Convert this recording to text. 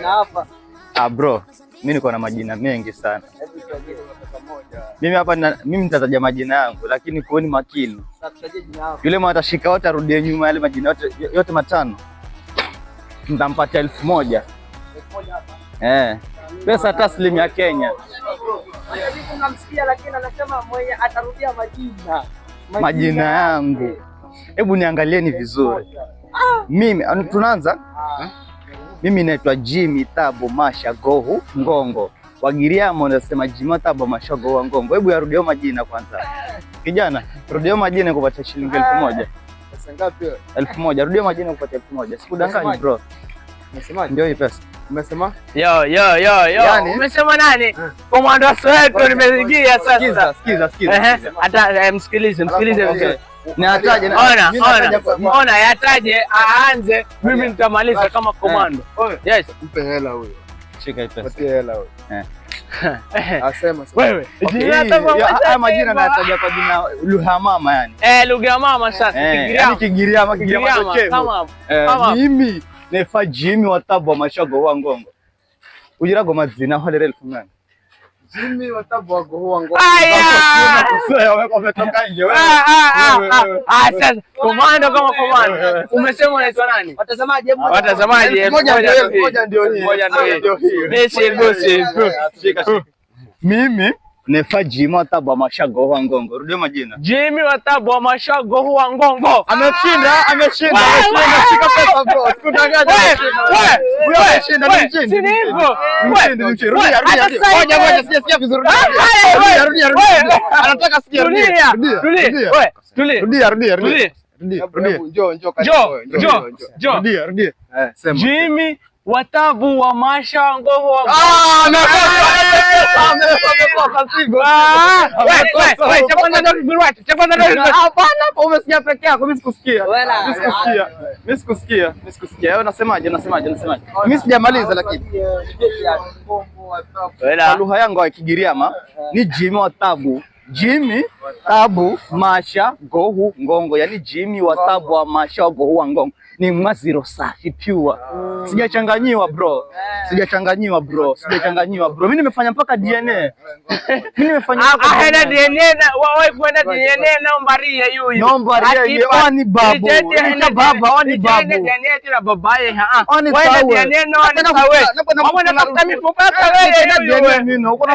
Na hapa. Ah bro, mimi niko na majina mengi sana. Hebu tutajie moja. Mimi hapa mimi nitataja majina yangu, lakini kuweni makini. Sasa tutajie jina lako. Yule mwenye atashika wote arudie nyuma yale majina yote yote matano, nitampatia 1000. 1000 hapa. Eh, pesa taslim ya Kenya. Mashabiki mnamsikia, lakini anasema mwenye atarudia majina. Majina yangu. Hebu niangalieni vizuri. Mimi tunaanza. Mimi naitwa Jimmy Thabo Masha Gohu Ngongo. Wagiriama wanasema Jimmy Thabo Masha Gohu Ngongo. Hebu yarudio majina kwanza. Kijana, rudio majina kupatia shilingi 1000. Pesa ngapi wewe? 1000. Rudio majina kupatia 1000. Sikudanganyi bro. Umesemaje? Ndio hii pesa. Umesema? Yo yo yo yo. Yani? Umesema nani? Komando wetu nimeingia sasa. Sikiza, sikiza, sikiza. Ehe, hata msikilize, msikilize vizuri. Ni ataje na Ona, mimi nataja ona, ona, yataje aanze, mimi nitamaliza kama komando. Yes. Mpe hela huyo. Shika hii pesa. Patie hela huyo. Eh. Asema sasa. Wewe, Okay, jina hata haya majina nayataja kwa jina lugha mama yani. Eh, lugha ya mama sasa. Eh, yani Kigiriama. Kigiriama, Kigiriama Kigiriama, tochevu. kama Eh, kama mimi nefa Jimmy wa Thabo wa Mashago wa Ngongo. Ujirago mazina holera 8,000. Jimmy Watabo wa Gohu Ngongo. Aya! Umetoka nje wewe. Ah, ah, ah, Wewe, ah, wewe. ah, sasa komando kama komando. Umesema unaitwa nani? Watazamaji, hebu Watazamaji, 1000 ndio 1000 1000 ndio hii. 1000 ndio hii. Ndio hii. Messi, Messi. Shika, shika. Mimi nefa Jimmy wa Thabo wa Mashago wa Ngongo. Rudia majina. Jimmy Watabo wa Mashago huwa Ngongo. Ameshinda, ameshinda, Wewe, ameshinda. Shika pesa bro. Sikudanganya. Wewe, ameshinda. wewe, Huyo ameshinda, ni wewe, mshindi. si ni hivyo? Mshindi, mshindi. Rudia, Wewe, rudia, hata rudia. sasa Ngoja, hivi- ngoja, sijasikia vizuri. Ah, Rudia, wewe, rudia, rudia, wewe. rudia. Anataka sikia, rudia. Tulia, Rudia, tulia, rudia. wewe, tulia. Rudia, rudia, rudia. Tulia. Rudia, Hebu, rudia. hebu, njoo, njoo karibu Njoo, wewe, njoo, njoo. Rudia, rudia. Eh, sema. Jimmy Watabu wa Masha Ngoho wa Ah, amekosa, amekosa, sivyo. Ah, wewe, wewe, cha kwanza ndio Kigirwati, cha kwanza ndio Kigirwati. Hapana, hapo umesikia peke yako, mimi sikusikia. Wala. Mimi sikusikia. Mimi sikusikia. Mimi sikusikia. Wewe unasemaje? Unasemaje? Unasemaje? Mimi sijamaliza lakini. Kwa lugha yangu ya Kigiriama ni Jimmy wa Tabu. Jimmy Tabu Masha Gohu Ngongo, yani Jimmy wa Tabu wa Masha Gohu wa Ngongo ni mwaziro safi pure. Sijachanganyiwa bro, sijachanganyiwa bro, sijachanganyiwa bro. Mimi nimefanya mpaka DNA. Mimi nimefanya mpaka Ahena DNA. DNA na wewe kwenda DNA na mbaria yuyu. Nombaria ye oni babu. Ita baba oni babu. DNA tena babaye ha. Oni Wenda sawe. DNA no oni sawe. Napenda Wamwe kukula natafuta mifupa Napenda sawe DNA mimi. Uko na